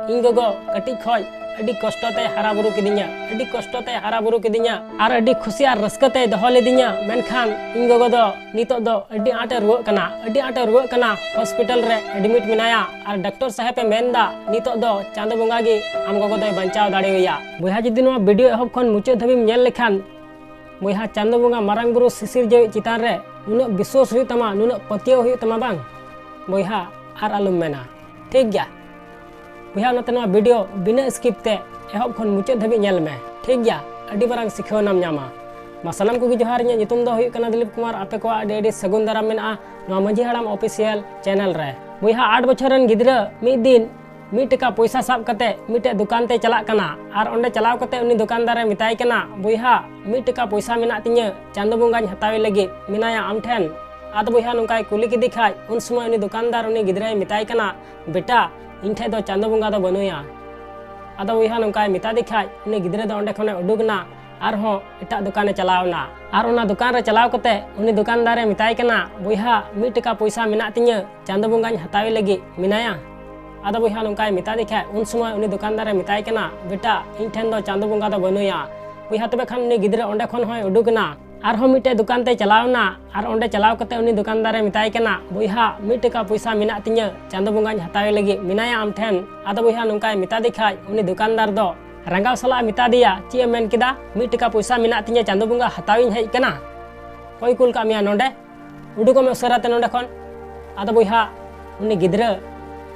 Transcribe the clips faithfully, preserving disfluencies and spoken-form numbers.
ᱤᱧ ᱜᱚᱜᱚ ᱠᱟᱹᱴᱤᱡ ᱠᱷᱚᱡ ᱟᱹᱰᱤ ᱠᱚᱥᱴᱚ ᱛᱮᱭ ᱦᱟᱨᱟ ᱵᱩᱨᱩ ᱠᱤᱫᱤᱧᱟ, ᱟᱹᱰᱤ ᱠᱚᱥᱴᱚ ᱛᱮᱭ ᱦᱟᱨᱟ ᱵᱩᱨᱩ ᱠᱤᱫᱤᱧᱟ ᱟᱨ ᱟᱹᱰᱤ ᱠᱷᱩᱥᱤ ᱟᱨ ᱨᱟᱹᱥᱠᱟᱹ ᱛᱮᱭ ᱫᱚᱦᱚ ᱞᱤᱫᱤᱧᱟ᱾ ᱢᱮᱱᱠᱷᱟᱱ ᱤᱧ ᱜᱚᱜᱚ ᱫᱚ ᱱᱤᱛᱚᱜ ᱫᱚ ᱟᱹᱰᱤ ᱟᱸᱴᱮ ᱨᱩᱣᱟᱹᱜ ᱠᱟᱱᱟ, ᱟᱹᱰᱤ ᱟᱸᱴᱮ ᱨᱩᱣᱟᱹᱜ ᱠᱟᱱᱟ, ᱦᱚᱥᱯᱤᱴᱟᱞ ᱨᱮ ᱮᱰᱢᱤᱴ ᱢᱮᱱᱟᱭᱟ ᱟᱨ ᱰᱟᱠᱛᱚᱨ ᱥᱟᱦᱮᱵ ᱮ ᱢᱮᱱ ᱮᱫᱟ ᱱᱤᱛᱚᱜ ᱫᱚ ᱪᱟᱸᱫᱚ ᱵᱚᱸᱜᱟ ᱜᱮ ᱟᱢ ᱜᱚᱜᱚ ᱫᱚᱭ ᱵᱟᱧᱪᱟᱣ ᱫᱟᱲᱮᱣᱟᱭᱟ᱾ ᱵᱚᱭᱦᱟ, ᱡᱩᱫᱤ ᱱᱚᱣᱟ ᱵᱷᱤᱰᱤᱭᱳ ᱮᱦᱚᱵ ᱠᱷᱚᱱ ᱢᱩᱪᱟᱹᱫ ᱫᱷᱟᱹᱵᱤᱡ ᱮᱢ ᱧᱮᱞ ᱞᱮᱠᱷᱟᱱ, ᱵᱚᱭᱦᱟ, ᱪᱟᱸᱫᱚ ᱵᱚᱸᱜᱟ ᱢᱟᱨᱟᱝ ᱵᱩᱨᱩ ᱥᱤᱥᱤᱨᱡᱟᱹᱣᱤᱡ ᱪᱮᱛᱟᱱ ᱨᱮ ᱱᱩᱱᱟᱹᱜ ᱵᱤᱥᱣᱟᱥ ᱦᱩᱭᱩᱜ ᱛᱟᱢᱟ, ᱱᱩᱱᱟᱹᱜ ᱯᱟᱹᱛᱭᱟᱹᱣ ᱦᱩᱭᱩᱜ ᱛᱟᱢᱟ ᱵᱟᱝ, ᱵᱚᱭᱦᱟ, ᱟᱨ ᱟᱞᱚᱢ ᱢᱮᱱᱟ᱾ ᱴᱷᱤᱠ ᱜᱮᱭᱟ ᱵᱚᱭᱦᱟ, ᱚᱱᱟᱛᱮ ᱱᱚᱣᱟ ᱵᱷᱤᱰᱤᱭᱳ ᱵᱤᱱᱟᱹ ᱥᱠᱤᱯ ᱛᱮ ᱮᱦᱚᱵ ᱠᱷᱚᱱ ᱢᱩᱪᱟᱹᱫ ᱫᱷᱟᱹᱵᱤᱡ ᱧᱮᱞ ᱢᱮ᱾ ᱴᱷᱤᱠ ᱜᱮᱭᱟ, ᱟᱹᱰᱤ ᱢᱟᱨᱟᱝ ᱥᱤᱠᱷᱟᱹᱣᱱᱟᱢ ᱧᱟᱢᱟ᱾ ᱢᱟ ᱥᱟᱱᱟᱢ ᱠᱚᱜᱮ ᱡᱚᱦᱟᱨ, ᱤᱧᱟᱹᱜ ᱧᱩᱛᱩᱢ ᱫᱚ ᱦᱩᱭᱩᱜ ᱠᱟᱱᱟ ᱫᱤᱞᱤᱯ ᱠᱩᱢᱟᱨ᱾ ᱟᱯᱮ ᱠᱚᱣᱟᱜ ᱟᱹᱰᱤ ᱟᱹᱰᱤ ᱥᱟᱹᱜᱩᱱ ᱫᱟᱨᱟᱢ ᱢᱮᱱᱟᱜᱼᱟ ᱱᱚᱣᱟ ᱢᱟᱹᱡᱷᱤ ᱦᱟᱲᱟᱢ ᱚᱯᱷᱤᱥᱤᱭᱟᱞ ᱪᱮᱱᱮᱞ ᱨᱮ᱾ ᱵᱚᱭᱦᱟ, ᱟᱴ ᱵᱚᱪᱷᱚᱨ ᱨᱮᱱ ᱜᱤᱫᱽᱨᱟᱹ ᱢᱤᱫ ᱫᱤᱱ ᱢᱤᱫ ᱴᱟᱠᱟ ᱯᱚᱭᱥᱟ ᱥᱟᱵ ᱠᱟᱛᱮ ᱢᱤᱫᱴᱮᱡ ᱫᱚᱠᱟᱱ ᱛᱮᱭ ᱪᱟᱞᱟᱜ ᱠᱟᱱᱟ ᱟᱨ ᱚᱸᱰᱮ ᱪᱟᱞᱟᱣ ᱠᱟᱛᱮ ᱩᱱᱤ ᱫᱚᱠᱟᱱᱫᱟᱨᱮ ᱢᱮᱛᱟᱭ ᱠᱟᱱᱟ, "ᱵᱚᱭᱦᱟ, ᱢᱤᱫ ᱴᱟᱠᱟ ᱯᱚᱭᱥᱟ ᱢᱮᱱᱟᱜ ᱛᱤᱧᱟᱹ, ᱪᱟᱸᱫᱚ ᱵᱚᱸᱜᱟᱧ ᱦᱟᱛᱟᱣᱮ ᱞᱟᱹᱜᱤᱫ, ᱢᱮᱱᱟᱭᱟ ᱟᱢ ᱴᱷᱮᱱ?" ᱟᱫᱚ ᱵᱚᱭᱦᱟ ᱱᱚᱝᱠᱟᱭ ᱠᱩᱞᱤ ᱠᱮᱫᱮ ᱠᱷᱟᱡ, ᱩᱱ ᱥᱚᱢᱚᱭ ᱩᱱᱤ ᱫᱚᱠᱟᱱᱫᱟᱨ ᱩᱱᱤ ᱜᱤᱫᱽᱨᱟᱹᱭ ᱢᱮᱛᱟᱭ ᱠᱟᱱᱟ, "ᱵᱮᱴᱟ, ᱤᱧ ᱴᱷᱮᱡ ᱫᱚ ᱪᱟᱸᱫᱚ ᱵᱚᱸᱜᱟ ᱫᱚ ᱵᱟᱹᱱᱩᱭᱟ᱾" ᱟᱫᱚ ᱵᱚᱭᱦᱟ ᱱᱚᱝᱠᱟᱭ ᱢᱮᱛᱟ ᱫᱮ ᱠᱷᱟᱡ, ᱩᱱᱤ ᱜᱤᱫᱽᱨᱟᱹ ᱫᱚ ᱚᱸᱰᱮ ᱠᱷᱚᱱᱮ ᱩᱰᱩᱠ ᱮᱱᱟ, ᱟᱨᱦᱚᱸ ᱮᱴᱟᱜ ᱫᱚᱠᱟᱱᱮ ᱪᱟᱞᱟᱣ ᱮᱱᱟ᱾ ᱟᱨ ᱚᱱᱟ ᱫᱚᱠᱟᱱ ᱨᱮ ᱪᱟᱞᱟᱣ ᱠᱟᱛᱮ ᱩᱱᱤ ᱫᱚᱠᱟᱱᱫᱟᱨᱮ ᱢᱮᱛᱟᱭ ᱠᱟᱱᱟ, "ᱵᱚᱭᱦᱟ, ᱢᱤᱫ ᱴᱟᱠᱟ ᱯᱚᱭᱥᱟ ᱢᱮᱱᱟᱜ ᱛᱤᱧᱟᱹ, ᱪᱟᱸᱫᱚ ᱵᱚᱸᱜᱟᱧ ᱦᱟᱛᱟᱣᱮ ᱞᱟᱹᱜᱤᱫ, ᱢᱮᱱᱟᱭᱟ?" ᱟᱫᱚ ᱵᱚᱭᱦᱟ ᱱᱚᱝᱠᱟᱭ ᱢᱮᱛᱟ ᱫᱮ ᱠᱷᱟᱡ, ᱩᱱ ᱥᱚᱢᱚᱭ ᱩᱱᱤ ᱫᱚᱠᱟᱱᱫᱟᱨᱮ ᱢᱮᱛᱟᱭ ᱠᱟᱱᱟ, "ᱵᱮᱴᱟ, ᱤᱧ ᱴᱷᱮᱱ ᱫᱚ ᱪᱟᱸᱫᱚ ᱵᱚᱸᱜᱟ ᱫᱚ ᱵᱟᱹᱱᱩᱭᱟ᱾" ᱵᱚᱭᱦᱟ ᱛᱚᱵᱮ ᱠᱷᱟᱱ ᱩᱱᱤ ᱜᱤᱫᱽᱨᱟᱹ ᱚᱸᱰᱮ ᱠᱷᱚᱱ ᱦᱚᱸᱭ ᱩᱰᱩᱠ ᱮᱱᱟ᱾ ᱟᱨᱦᱚᱸ ᱢᱤᱫᱴᱮᱡ ᱫᱚᱠᱟᱱ ᱛᱮᱭ ᱪᱟᱞᱟᱣ ᱮᱱᱟ ᱟᱨ ᱚᱸᱰᱮ ᱪᱟᱞᱟᱣ ᱠᱟᱛᱮ ᱩᱱᱤ ᱫᱚᱠᱟᱱᱫᱟᱨᱮ ᱢᱮᱛᱟᱭ ᱠᱟᱱᱟ, "ᱵᱚᱭᱦᱟ, ᱢᱤᱫ ᱴᱟᱠᱟ ᱯᱚᱭᱥᱟ ᱢᱮᱱᱟᱜ ᱛᱤᱧᱟᱹ, ᱪᱟᱸᱫᱚ ᱵᱚᱸᱜᱟᱧ ᱦᱟᱛᱟᱣᱮ ᱞᱟᱹᱜᱤᱫ, ᱢᱮᱱᱟᱭᱟ ᱟᱢ ᱴᱷᱮᱱ?" ᱟᱫᱚ ᱵᱚᱭᱦᱟ ᱱᱚᱝᱠᱟᱭ ᱢᱮᱛᱟ ᱫᱮ ᱠᱷᱟᱡ, ᱩᱱᱤ ᱫᱚᱠᱟᱱᱫᱟᱨ ᱫᱚ ᱨᱟᱸᱜᱟᱣ ᱥᱟᱞᱟᱜ ᱮ ᱢᱮᱛᱟ ᱫᱮᱭᱟ, "ᱪᱮᱫ ᱮᱢ ᱢᱮᱱ ᱠᱮᱫᱟ? ᱢᱤᱫ ᱴᱟᱠᱟ ᱯᱚᱭᱥᱟ ᱢᱮᱱᱟᱜ ᱛᱤᱧᱟᱹ, ᱪᱟᱸᱫᱚ ᱵᱚᱸᱜᱟ ᱦᱟᱛᱟᱣᱤᱧ ᱦᱮᱡ ᱠᱟᱱᱟ? ᱚᱠᱚᱭ ᱠᱩᱞ ᱠᱟᱜ ᱢᱮᱭᱟ ᱱᱚᱰᱮ? ᱩᱰᱩᱠᱚᱜ ᱢᱮ ᱩᱥᱟᱹᱨᱟ ᱛᱮ ᱱᱚᱰᱮ ᱠᱷᱚᱱ᱾" ᱟᱫᱚ ᱵᱚᱭᱦᱟ ᱩᱱᱤ ᱜᱤᱫᱽᱨᱟᱹ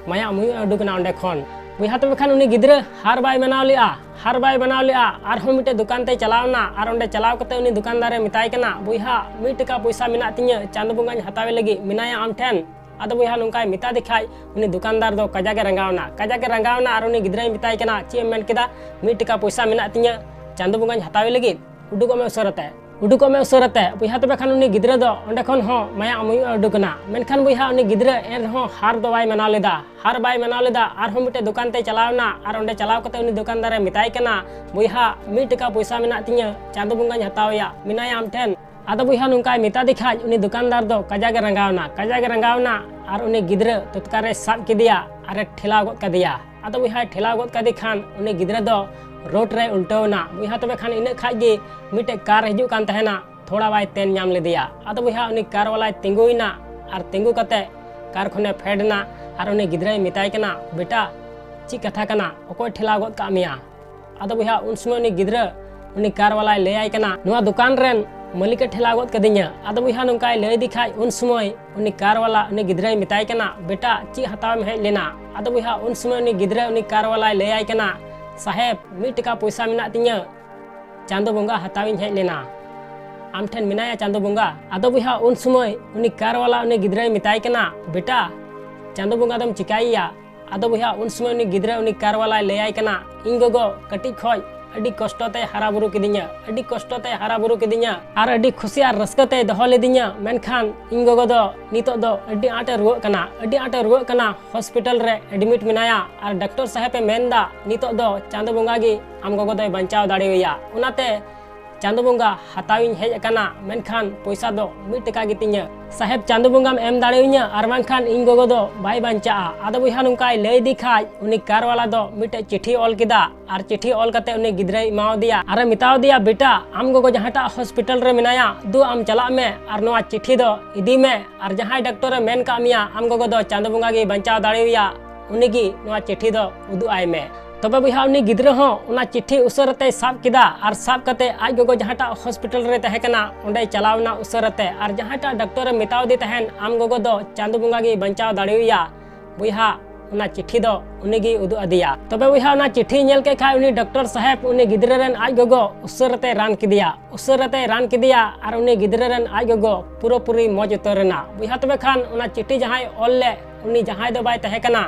ᱢᱟᱭᱟ ᱢᱩᱭᱩᱜ ᱮ ᱩᱰᱩᱠ ᱮᱱᱟ ᱚᱸᱰᱮ ᱠᱷᱚᱱ᱾ ᱵᱚᱭᱦᱟ ᱛᱚᱵᱮ ᱠᱷᱟᱱ ᱩᱱᱤ ᱜᱤᱫᱽᱨᱟᱹ ᱦᱟᱨ ᱵᱟᱭ ᱢᱟᱱᱟᱣ ᱞᱮᱜᱼᱟ, ᱦᱟᱨ ᱵᱟᱭ ᱢᱟᱱᱟᱣ ᱞᱮᱜᱼᱟ᱾ ᱟᱨᱦᱚᱸ ᱢᱤᱫᱴᱮᱡ ᱫᱚᱠᱟᱱ ᱛᱮᱭ ᱪᱟᱞᱟᱣ ᱮᱱᱟ ᱟᱨ ᱚᱸᱰᱮ ᱪᱟᱞᱟᱣ ᱠᱟᱛᱮ ᱩᱱᱤ ᱫᱚᱠᱟᱱᱫᱟᱨᱮ ᱢᱮᱛᱟᱭ ᱠᱟᱱᱟ, "ᱵᱚᱭᱦᱟ, ᱢᱤᱫ ᱴᱟᱠᱟ ᱯᱚᱭᱥᱟ ᱢᱮᱱᱟᱜ ᱛᱤᱧᱟᱹ, ᱪᱟᱸᱫᱚ ᱵᱚᱸᱜᱟᱧ ᱦᱟᱛᱟᱣᱮ ᱞᱟᱹᱜᱤᱫ, ᱢᱮᱱᱟᱭᱟ ᱟᱢ ᱴᱷᱮᱱ?" ᱟᱫᱚ ᱵᱚᱭᱦᱟ ᱱᱚᱝᱠᱟᱭ ᱢᱮᱛᱟ ᱫᱮ ᱠᱷᱟᱡ, ᱩᱱᱤ ᱫᱚᱠᱟᱱᱫᱟᱨ ᱫᱚ ᱠᱟᱡᱟᱠ ᱮ ᱨᱟᱸᱜᱟᱣ ᱮᱱᱟ, ᱠᱟᱡᱟᱠ ᱮ ᱨᱟᱸᱜᱟᱣ ᱮᱱᱟ ᱟᱨ ᱩᱱᱤ ᱜᱤᱫᱽᱨᱟᱹᱭ ᱢᱮᱛᱟᱭ ᱠᱟᱱᱟ, "ᱪᱮᱫ ᱮᱢ ᱢᱮᱱ ᱠᱮᱫᱟ? ᱢᱤᱫ ᱴᱟᱠᱟ ᱯᱚᱭᱥᱟ ᱢᱮᱱᱟᱜ ᱛᱤᱧᱟᱹ, ᱪᱟᱸᱫᱚ ᱵᱚᱸᱜᱟᱧ ᱦᱟᱛᱟᱣᱮ ᱞᱟᱹᱜᱤᱫ, ᱩᱰᱩᱠᱚᱜ ᱢᱮ ᱩᱥᱟᱹᱨᱟ ᱛᱮ, ᱩᱰᱩᱠᱚᱜ ᱢᱮ ᱩᱥᱟᱹᱨᱟ ᱛᱮ᱾" ᱵᱚᱭᱦᱟ ᱛᱚᱵᱮ ᱠᱷᱟᱱ ᱩᱱᱤ ᱜᱤᱫᱽᱨᱟᱹ ᱫᱚ ᱚᱸᱰᱮ ᱠᱷᱚᱱ ᱦᱚᱸ ᱢᱟᱭᱟ ᱢᱩᱭᱩᱜ ᱮ ᱩᱰᱩᱠ ᱮᱱᱟ᱾ ᱢᱮᱱᱠᱷᱟᱱ ᱵᱚᱭᱦᱟ ᱩᱱᱤ ᱜᱤᱫᱽᱨᱟᱹ ᱮᱱ ᱨᱮᱦᱚᱸ ᱦᱟᱨ ᱫᱚ ᱵᱟᱭ ᱢᱟᱱᱟᱣ ᱞᱮᱫᱟ, ᱦᱟᱨ ᱵᱟᱭ ᱢᱟᱱᱟᱣ ᱞᱮᱫᱟ᱾ ᱟᱨᱦᱚᱸ ᱢᱤᱫᱴᱮᱡ ᱫᱚᱠᱟᱱ ᱛᱮᱭ ᱪᱟᱞᱟᱣ ᱮᱱᱟ ᱟᱨ ᱚᱸᱰᱮ ᱪᱟᱞᱟᱣ ᱠᱟᱛᱮ ᱩᱱᱤ ᱫᱚᱠᱟᱱᱫᱟᱨᱮ ᱢᱮᱛᱟᱭ ᱠᱟᱱᱟ, "ᱵᱚᱭᱦᱟ, ᱢᱤᱫ ᱴᱟᱠᱟ ᱯᱚᱭᱥᱟ ᱢᱮᱱᱟᱜ ᱛᱤᱧᱟᱹ, ᱪᱟᱸᱫᱚ ᱵᱚᱸᱜᱟᱧ ᱦᱟᱛᱟᱣᱮᱭᱟ, ᱢᱮᱱᱟᱭᱟ ᱟᱢ ᱴᱷᱮᱱ?" ᱟᱫᱚ ᱵᱚᱭᱦᱟ ᱱᱚᱝᱠᱟᱭ ᱢᱮᱛᱟ ᱫᱮ ᱠᱷᱟᱡ, ᱩᱱᱤ ᱫᱚᱠᱟᱱᱫᱟᱨ ᱫᱚ ᱠᱟᱡᱟᱠ ᱮ ᱨᱟᱸᱜᱟᱣ ᱮᱱᱟ, ᱠᱟᱡᱟᱠ ᱮ ᱨᱟᱸᱜᱟᱣ ᱮᱱᱟ ᱟᱨ ᱩᱱᱤ ᱜᱤᱫᱽᱨᱟᱹ ᱛᱚᱛᱠᱟᱞ ᱨᱮᱭ ᱥᱟᱵ ᱠᱮᱫᱮᱭᱟ ᱟᱨᱮ ᱴᱷᱮᱞᱟᱣ ᱜᱚᱫ ᱠᱟᱫᱮᱭᱟ᱾ ᱟᱫᱚ ᱵᱚᱭᱦᱟᱭ ᱴᱷᱮᱞᱟᱣ ᱜᱚᱫ ᱠᱟᱫᱮ ᱠᱷᱟᱱ ᱩᱱᱤ ᱜᱤᱫᱽᱨᱟᱹ ᱫᱚ ᱨᱳᱰ ᱨᱮᱭ ᱩᱞᱴᱟᱹᱣ ᱮᱱᱟ᱾ ᱵᱚᱭᱦᱟ, ᱛᱚᱵᱮ ᱠᱷᱟᱱ ᱤᱱᱟᱹᱜ ᱠᱷᱟᱡ ᱜᱮ ᱢᱤᱫᱴᱮᱡ ᱠᱟᱨ ᱦᱤᱡᱩᱜ ᱠᱟᱱ ᱛᱟᱦᱮᱱᱟ, ᱛᱷᱚᱲᱟ ᱵᱟᱭ ᱛᱮᱱ ᱧᱟᱢ ᱞᱮᱫᱮᱭᱟ᱾ ᱟᱫᱚ ᱵᱚᱭᱦᱟ, ᱩᱱᱤ ᱠᱟᱨ ᱣᱟᱞᱟᱭ ᱛᱤᱸᱜᱩᱭᱮᱱᱟ ᱟᱨ ᱛᱤᱸᱜᱩ ᱠᱟᱛᱮ ᱠᱟᱨ ᱠᱷᱚᱱᱮ ᱯᱷᱮᱰ ᱮᱱᱟ ᱟᱨ ᱩᱱᱤ ᱜᱤᱫᱽᱨᱟᱹᱭ ᱢᱮᱛᱟᱭ ᱠᱟᱱᱟ, "ᱵᱮᱴᱟ, ᱪᱮᱫ ᱠᱟᱛᱷᱟ ᱠᱟᱱᱟ? ᱚᱠᱚᱭ ᱴᱷᱮᱞᱟᱣ ᱜᱚᱫ ᱠᱟᱜ ᱢᱮᱭᱟ?" ᱟᱫᱚ ᱵᱚᱭᱦᱟ, ᱩᱱ ᱥᱚᱢᱚᱭ ᱩᱱᱤ ᱜᱤᱫᱽᱨᱟᱹ ᱩᱱᱤ ᱠᱟᱨ ᱣᱟᱞᱟᱭ ᱞᱟᱹᱭᱟᱭ ᱠᱟᱱᱟ, "ᱱᱚᱣᱟ ᱫᱚᱠᱟᱱ ᱨᱮᱱ ᱢᱟᱹᱞᱤᱠᱮ ᱴᱷᱮᱞᱟᱣ ᱜᱚᱫ ᱠᱟᱫᱤᱧᱟ᱾" ᱟᱫᱚ ᱵᱚᱭᱦᱟ, ᱱᱚᱝᱠᱟᱭ ᱞᱟᱹᱭ ᱤᱫᱤ ᱠᱷᱟᱡ ᱩᱱ ᱥᱚᱢᱚᱭ ᱩᱱᱤ ᱠᱟᱨ ᱣᱟᱞᱟ ᱩᱱᱤ ᱜᱤᱫᱽᱨᱟᱹᱭ ᱢᱮᱛᱟᱭ ᱠᱟᱱᱟ, "ᱵᱮᱴᱟ, ᱪᱮᱫ ᱦᱟᱛᱟᱣ ᱮᱢ ᱦᱮᱡ ᱞᱮᱱᱟ?" ᱟᱫᱚ ᱵᱚᱭᱦᱟ, ᱩᱱ ᱥᱚᱢᱚᱭ ᱩᱱᱤ ᱜᱤᱫᱽᱨᱟᱹ ᱩᱱᱤ ᱠᱟᱨ ᱣᱟᱞᱟᱭ ᱞᱟᱹᱭᱟᱭ ᱠᱟᱱᱟ, "ᱥᱟᱦᱮᱵᱽ, ᱢᱤᱫ ᱴᱟᱠᱟ ᱯᱚᱭᱥᱟ ᱢᱮᱱᱟᱜ ᱛᱤᱧᱟᱹ, ᱪᱟᱸᱫᱚ ᱵᱚᱸᱜᱟ ᱦᱟᱛᱟᱣᱤᱧ ᱦᱮᱡ ᱞᱮᱱᱟ᱾" ᱟᱢ ᱴᱷᱮᱱ ᱢᱮᱱᱟᱭᱟ ᱪᱟᱸᱫᱚ ᱵᱚᱸᱜᱟ? ᱟᱫᱚ ᱵᱚᱭᱦᱟ, ᱩᱱ ᱥᱚᱢᱚᱭ ᱩᱱᱤ ᱠᱟᱨ ᱣᱟᱞᱟ ᱩᱱᱤ ᱜᱤᱫᱽᱨᱟᱹᱭ ᱢᱮᱛᱟᱭ ᱠᱟᱱᱟ, "ᱵᱮᱴᱟ, ᱪᱟᱸᱫᱚ ᱵᱚᱸᱜᱟ ᱫᱚᱢ ᱪᱤᱠᱟᱹᱭᱮᱭᱟ?" ᱟᱫᱚ ᱵᱚᱭᱦᱟ, ᱩᱱ ᱥᱚᱢᱚᱭ ᱩᱱᱤ ᱜᱤᱫᱽᱨᱟᱹ ᱩᱱᱤ ᱠᱟᱨ ᱣᱟᱞᱟᱭ ᱞᱟᱹᱭᱟᱭ ᱠᱟᱱᱟ, "ᱤᱧ ᱜᱚᱜᱚ ᱠᱟᱹᱴᱤᱡ ᱠᱷᱚᱡ ᱟᱹᱰᱤ ᱠᱚᱥᱴᱚ ᱛᱮᱭ ᱦᱟᱨᱟ ᱵᱩᱨᱩ ᱠᱤᱫᱤᱧᱟ, ᱟᱹᱰᱤ ᱠᱚᱥᱴᱚ ᱛᱮᱭ ᱦᱟᱨᱟ ᱵᱩᱨᱩ ᱠᱤᱫᱤᱧᱟ ᱟᱨ ᱟᱹᱰᱤ ᱠᱷᱩᱥᱤ ᱟᱨ ᱨᱟᱹᱥᱠᱟᱹ ᱛᱮᱭ ᱫᱚᱦᱚ ᱞᱤᱫᱤᱧᱟ, ᱢᱮᱱᱠᱷᱟᱱ ᱤᱧ ᱜᱚᱜᱚ ᱫᱚ ᱱᱤᱛᱚᱜ ᱫᱚ ᱟᱹᱰᱤ ᱟᱸᱴᱮ ᱨᱩᱣᱟᱹᱜ ᱠᱟᱱᱟ, ᱟᱹᱰᱤ ᱟᱸᱴᱮ ᱨᱩᱣᱟᱹᱜ ᱠᱟᱱᱟ, ᱦᱚᱥᱯᱤᱴᱟᱞ ᱨᱮ ᱮᱰᱢᱤᱴ ᱢᱮᱱᱟᱭᱟ ᱟᱨ ᱰᱟᱠᱛᱚᱨ ᱥᱟᱦᱮᱵᱽ ᱮ ᱢᱮᱱᱫᱟ ᱱᱤᱛᱚᱜ ᱫᱚ ᱪᱟᱸᱫᱚ ᱵᱚᱸᱜᱟ ᱜᱮ ᱟᱢ ᱜᱚᱜᱚ ᱫᱚᱭ ᱵᱟᱧᱪᱟᱣ ᱫᱟᱲᱮᱣᱟᱭᱟ᱾ ᱚᱱᱟᱛᱮ ᱪᱟᱸᱫᱚ ᱵᱚᱸᱜᱟ ᱦᱟᱛᱟᱣᱤᱧ ᱦᱮᱡ ᱟᱠᱟᱱᱟ, ᱢᱮᱱᱠᱷᱟᱱ ᱯᱚᱭᱥᱟ ᱫᱚ ᱢᱤᱫ ᱴᱟᱠᱟ ᱜᱮᱛᱤᱧᱟ᱾ ᱥᱟᱦᱮᱵᱽ, ᱪᱟᱸᱫᱚ ᱵᱚᱸᱜᱟᱢ ᱮᱢ ᱫᱟᱲᱮᱣᱟᱹᱧᱟ, ᱟᱨ ᱵᱟᱝᱠᱷᱟᱱ ᱤᱧ ᱜᱚᱜᱚ ᱫᱚ ᱵᱟᱭ ᱵᱟᱧᱪᱟᱜᱼᱟ᱾" ᱟᱫᱚ ᱵᱚᱭᱦᱟ, ᱱᱚᱝᱠᱟᱭ ᱞᱟᱹᱭ ᱤᱫᱤ ᱠᱷᱟᱡ ᱩᱱᱤ ᱠᱟᱨ ᱣᱟᱞᱟ ᱫᱚ ᱢᱤᱫᱴᱮᱡ ᱪᱤᱴᱷᱤ ᱚᱞ ᱠᱮᱫᱟ ᱟᱨ ᱪᱤᱴᱷᱤ ᱚᱞ ᱠᱟᱛᱮ ᱩᱱᱤ ᱜᱤᱫᱽᱨᱟᱹᱭ ᱮᱢᱟᱣᱟᱫᱮᱭᱟ ᱟᱨᱮ ᱢᱮᱛᱟᱣᱟᱫᱮᱭᱟ, "ᱵᱮᱴᱟ, ᱟᱢ ᱜᱚᱜᱚ ᱡᱟᱦᱟᱸᱴᱟᱜ ᱦᱚᱥᱯᱤᱴᱟᱞ ᱨᱮ ᱢᱮᱱᱟᱭᱟ, ᱫᱩ ᱟᱢ ᱪᱟᱞᱟᱜ ᱢᱮ ᱟᱨ ᱱᱚᱣᱟ ᱪᱤᱴᱷᱤ ᱫᱚ ᱤᱫᱤ ᱢᱮ ᱟᱨ ᱡᱟᱦᱟᱸᱭ ᱰᱟᱠᱛᱚᱨᱮ ᱢᱮᱱ ᱠᱟᱜ ᱢᱮᱭᱟ ᱟᱢ ᱜᱚᱜᱚ ᱫᱚ ᱪᱟᱸᱫᱚ ᱵᱚᱸᱜᱟ ᱜᱮᱭ ᱵᱟᱧᱪᱟᱣ ᱫᱟᱲᱮᱣᱟᱭᱟ, ᱩᱱᱤᱜᱮ ᱱᱚᱣᱟ ᱪᱤᱴᱷᱤ ᱫᱚ ᱩᱫᱩᱜ ᱟᱭ ᱢᱮ᱾" ᱛᱚᱵᱮ ᱵᱚᱭᱦᱟ, ᱩᱱᱤ ᱜᱤᱫᱽᱨᱟᱹ ᱦᱚᱸ ᱚᱱᱟ ᱪᱤᱴᱷᱤ ᱩᱥᱟᱹᱨᱟᱛᱮᱭ ᱥᱟᱵ ᱠᱮᱫᱟ ᱟᱨ ᱥᱟᱵ ᱠᱟᱛᱮ ᱟᱡ ᱜᱚᱜᱚ ᱡᱟᱦᱟᱸᱴᱟᱜ ᱦᱚᱥᱯᱤᱴᱟᱞ ᱨᱮ ᱛᱟᱦᱮᱸ ᱠᱟᱱᱟ ᱚᱸᱰᱮᱭ ᱪᱟᱞᱟᱣ ᱮᱱᱟ ᱩᱥᱟᱹᱨᱟᱛᱮ ᱟᱨ ᱡᱟᱦᱟᱸᱴᱟᱜ ᱰᱟᱠᱛᱚᱨᱮ ᱢᱮᱛᱟᱣᱟᱫᱮ ᱛᱟᱦᱮᱱ ᱟᱢ ᱜᱚᱜᱚ ᱫᱚ ᱪᱟᱸᱫᱚ ᱵᱚᱸᱜᱟ ᱜᱮᱭ ᱵᱟᱧᱪᱟᱣ ᱫᱟᱲᱮᱣᱟᱭᱟ, ᱵᱚᱭᱦᱟ, ᱚᱱᱟ ᱪᱤᱴᱷᱤ ᱫᱚ ᱩᱱᱤᱜᱮᱭ ᱩᱫᱩᱜ ᱟᱫᱮᱭᱟ᱾ ᱛᱚᱵᱮ ᱵᱚᱭᱦᱟ, ᱚᱱᱟ ᱪᱤᱴᱷᱤ ᱧᱮᱞ ᱠᱮᱫ ᱠᱷᱟᱡ ᱩᱱᱤ ᱰᱟᱠᱛᱚᱨ ᱥᱟᱦᱮᱵᱽ ᱩᱱᱤ ᱜᱤᱫᱽᱨᱟᱹ ᱨᱮᱱ ᱟᱡ ᱜᱚᱜᱚ ᱩᱥᱟᱹᱨᱟᱛᱮᱭ ᱨᱟᱱ ᱠᱮᱫᱮᱭᱟ, ᱩᱥᱟᱹᱨᱟᱛᱮᱭ ᱨᱟᱱ ᱠᱮᱫᱮᱭᱟ ᱟᱨ ᱩᱱᱤ ᱜᱤᱫᱽᱨᱟᱹ ᱨᱮᱱ ᱟᱡ ᱜᱚᱜᱚ ᱯᱩᱨᱟᱹᱯᱩᱨᱤ ᱢᱚᱡᱽ ᱩᱛᱟᱹᱨ ᱮᱱᱟ᱾ ᱵᱚᱭᱦᱟ, ᱛᱚᱵᱮ ᱠᱷᱟᱱ ᱚᱱᱟ ᱪᱤᱴᱷᱤ ᱡᱟᱦᱟᱸᱭ ᱚᱞ ᱞᱮᱫ ᱩᱱᱤ ᱡᱟᱦᱟᱸᱭ ᱫᱚ ᱵᱟᱭ ᱛᱟᱦᱮᱸ ᱠᱟᱱᱟ,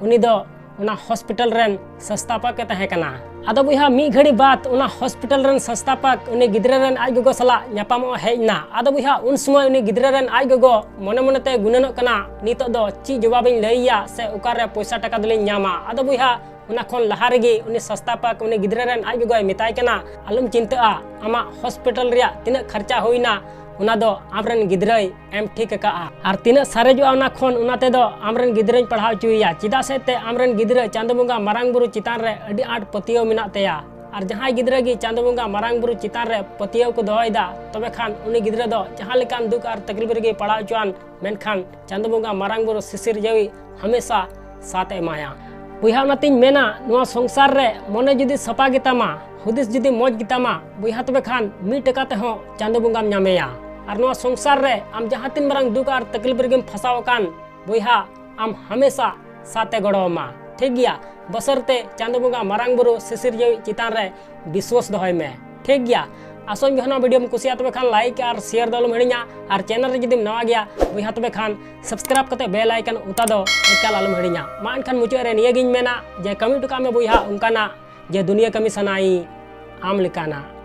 ᱩᱱᱤ ᱫᱚ ᱚᱱᱟ ᱦᱚᱥᱯᱤᱴᱟᱞ ᱨᱮᱱ ᱥᱚᱝᱥᱛᱷᱟᱯᱚᱠ ᱮ ᱛᱟᱦᱮᱸ ᱠᱟᱱᱟ᱾ ᱟᱫᱚ ᱵᱚᱭᱦᱟ, ᱢᱤᱫ ᱜᱷᱟᱹᱲᱤ ᱵᱟᱫ ᱚᱱᱟ ᱦᱚᱥᱯᱤᱴᱟᱞ ᱨᱮᱱ ᱥᱚᱝᱥᱛᱷᱟᱯᱚᱠ ᱩᱱᱤ ᱜᱤᱫᱽᱨᱟᱹ ᱨᱮᱱ ᱟᱡ ᱜᱚᱜᱚ ᱥᱟᱞᱟᱜ ᱧᱟᱯᱟᱢᱚᱜ ᱦᱮᱡ ᱮᱱᱟ᱾ ᱟᱫᱚ ᱵᱚᱭᱦᱟ, ᱩᱱ ᱥᱚᱢᱚᱭ ᱩᱱᱤ ᱜᱤᱫᱽᱨᱟᱹ ᱨᱮᱱ ᱟᱡ ᱜᱚᱜᱚ ᱢᱚᱱᱮ ᱢᱚᱱᱮᱛᱮ ᱜᱩᱱᱟᱹᱱᱚᱜ ᱠᱟᱱᱟ, "ᱱᱤᱛᱚᱜ ᱫᱚ ᱪᱮᱫ ᱡᱚᱵᱟᱵ ᱤᱧ ᱞᱟᱹᱭ ᱟᱭᱟ ᱥᱮ ᱚᱠᱟᱨᱮ ᱯᱚᱭᱥᱟ ᱴᱟᱠᱟ ᱫᱚᱞᱤᱧ ᱧᱟᱢᱟ?" ᱟᱫᱚ ᱵᱚᱭᱦᱟ, ᱚᱱᱟ ᱠᱷᱚᱱ ᱞᱟᱦᱟ ᱨᱮᱜᱮ ᱩᱱᱤ ᱥᱚᱝᱥᱛᱷᱟᱯᱚᱠ ᱩᱱᱤ ᱜᱤᱫᱽᱨᱟᱹ ᱨᱮᱱ ᱟᱡ ᱜᱚᱜᱚᱭ ᱢᱮᱛᱟᱭ ᱠᱟᱱᱟ, "ᱟᱞᱚᱢ ᱪᱤᱱᱛᱟᱹᱜᱼᱟ, ᱟᱢᱟᱜ ᱦᱚᱥᱯᱤᱴᱟᱞ ᱨᱮᱭᱟᱜ ᱛᱤᱱᱟᱹᱜ ᱠᱷᱚᱨᱪᱟ ᱦᱩᱭᱱᱟ, ᱚᱱᱟ ᱫᱚ ᱟᱢᱨᱮᱱ ᱜᱤᱫᱽᱨᱟᱹᱭ ᱮᱢ ᱴᱷᱤᱠ ᱟᱠᱟᱫᱼᱟ᱾ ᱟᱨ ᱛᱤᱱᱟᱹᱜ ᱥᱟᱨᱮᱡᱚᱜᱼᱟ, ᱚᱱᱟ ᱠᱷᱚᱱ ᱚᱱᱟ ᱛᱮᱫᱚ ᱟᱢᱨᱮᱱ ᱜᱤᱫᱽᱨᱟᱹᱧ ᱯᱟᱲᱦᱟᱣ ᱦᱚᱪᱚᱭᱮᱭᱟ᱾ ᱪᱮᱫᱟᱜ ᱥᱮ ᱮᱱᱛᱮ ᱟᱢᱨᱮᱱ ᱜᱤᱫᱽᱨᱟᱹ ᱪᱟᱸᱫᱚ ᱵᱚᱸᱜᱟ ᱢᱟᱨᱟᱝ ᱵᱩᱨᱩ ᱪᱮᱛᱟᱱ ᱨᱮ ᱟᱹᱰᱤ ᱟᱸᱴ ᱯᱟᱹᱛᱭᱟᱹᱣ ᱢᱮᱱᱟᱜ ᱛᱟᱭᱟ᱾ ᱟᱨ ᱡᱟᱦᱟᱸᱭ ᱜᱤᱫᱽᱨᱟᱹ ᱜᱮ ᱪᱟᱸᱫᱚ ᱵᱚᱸᱜᱟ ᱢᱟᱨᱟᱝ ᱵᱩᱨᱩ ᱪᱮᱛᱟᱱ ᱨᱮ ᱯᱟᱹᱛᱭᱟᱹᱣ ᱠᱚ ᱫᱚᱦᱚᱭᱮᱫᱟ, ᱛᱚᱵᱮ ᱠᱷᱟᱱ ᱩᱱᱤ ᱜᱤᱫᱽᱨᱟᱹ ᱫᱚ ᱡᱟᱦᱟᱸ ᱞᱮᱠᱟᱱ ᱫᱩᱠ ᱟᱨ ᱛᱟᱠᱞᱤᱯ ᱨᱮᱜᱮ ᱯᱟᱲᱟᱣ ᱦᱚᱪᱚᱣᱟᱱ, ᱢᱮᱱᱠᱷᱟᱱ ᱪᱟᱸᱫᱚ ᱵᱚᱸᱜᱟ ᱢᱟᱨᱟᱝ ᱵᱩᱨᱩ ᱥᱤᱥᱤᱨᱡᱟᱹᱣᱤᱡ ᱦᱟᱢᱮᱥᱟ ᱥᱟᱛ ᱮ ᱮᱢᱟᱭᱟ᱾ ᱵᱚᱭᱦᱟ, ᱚᱱᱟᱛᱤᱧ ᱢᱮᱱᱟ, ᱱᱚᱣᱟ ᱥᱚᱝᱥᱟᱨ ᱨᱮ ᱢᱚᱱᱮ ᱡᱩᱫᱤ ᱥᱟᱯᱟ ᱜᱮᱛᱟᱢᱟ, ᱦᱩᱫᱤᱥ ᱡᱩᱫᱤ ᱢᱚᱡᱽ ᱜᱮᱛᱟᱢᱟ, ᱵᱚᱭᱦᱟ, ᱛᱚᱵᱮ ᱠᱷᱟᱱ ᱢᱤᱫ ᱴᱟᱠᱟ ᱛᱮᱦᱚᱸ ᱪᱟᱸᱫᱚ ᱵᱚᱸᱜᱟᱢ ᱧᱟᱢᱮᱭᱟ᱾ ᱟᱨ ᱱᱚᱣᱟ ᱥᱚᱝᱥᱟᱨ ᱨᱮ ᱟᱢ ᱡᱟᱦᱟᱸ ᱛᱤᱱ ᱢᱟᱨᱟᱝ ᱫᱩᱠ ᱟᱨ ᱛᱟᱠᱞᱤᱯ ᱨᱮᱜᱮᱢ ᱯᱷᱟᱸᱥᱟᱣ ᱟᱠᱟᱱ, ᱵᱚᱭᱦᱟ, ᱟᱢ ᱦᱟᱢᱮᱥᱟ ᱥᱟᱛᱮ ᱜᱚᱲᱚ ᱟᱢᱟ᱾ ᱴᱷᱤᱠ ᱜᱮᱭᱟ? ᱵᱚᱥᱚᱨ ᱛᱮ ᱪᱟᱸᱫᱚ ᱵᱚᱸᱜᱟ ᱢᱟᱨᱟᱝ ᱵᱩᱨᱩ ᱥᱤᱥᱤᱨᱡᱟᱹᱣᱤᱡ ᱪᱮᱛᱟᱱ ᱨᱮ ᱵᱤᱥᱣᱟᱥ ᱫᱚᱦᱚᱭ ᱢᱮ᱾ ᱴᱷᱤᱠ ᱜᱮᱭᱟ? ᱟᱥᱚᱧ ᱵᱚᱭᱦᱟ, ᱱᱚᱣᱟ ᱵᱷᱤᱰᱤᱭᱳᱢ ᱠᱩᱥᱤᱭᱟᱜᱼᱟ, ᱛᱚᱵᱮ ᱠᱷᱟᱱ ᱞᱟᱭᱤᱠ ᱟᱨ ᱥᱮᱭᱟᱨ ᱫᱚ ᱟᱞᱚᱢ ᱦᱤᱲᱤᱧᱟ᱾ ᱟᱨ ᱪᱮᱱᱮᱞ ᱨᱮ ᱡᱩᱫᱤᱢ ᱱᱟᱣᱟ ᱜᱮᱭᱟ, ᱵᱚᱭᱦᱟ, ᱛᱚᱵᱮ ᱠᱷᱟᱱ ᱥᱟᱵᱥᱠᱨᱟᱭᱤᱵ ᱠᱟᱛᱮ ᱵᱮᱞ ᱟᱭᱠᱚᱱ ᱚᱛᱟ ᱫᱚ ᱮᱠᱟᱞ ᱟᱞᱚᱢ ᱦᱤᱲᱤᱧᱟ᱾ ᱢᱟ ᱮᱱᱠᱷᱟᱱ ᱢᱩᱪᱟᱹᱫ ᱨᱮ ᱱᱤᱭᱟᱹᱜᱤᱧ ᱢᱮᱱᱟ ᱡᱮ ᱠᱟᱹᱢᱤ ᱦᱚᱴᱚ ᱠᱟᱜ ᱢᱮ ᱵᱚᱭᱦᱟ ᱚᱱᱠᱟᱱᱟᱜ ᱡᱮ ᱫᱩᱱᱤᱭᱟᱹ ᱠᱟᱹᱢᱤ ᱥᱟᱱᱟᱭᱤᱡ ᱟᱢ ᱞᱮᱠᱟᱱᱟᱜ᱾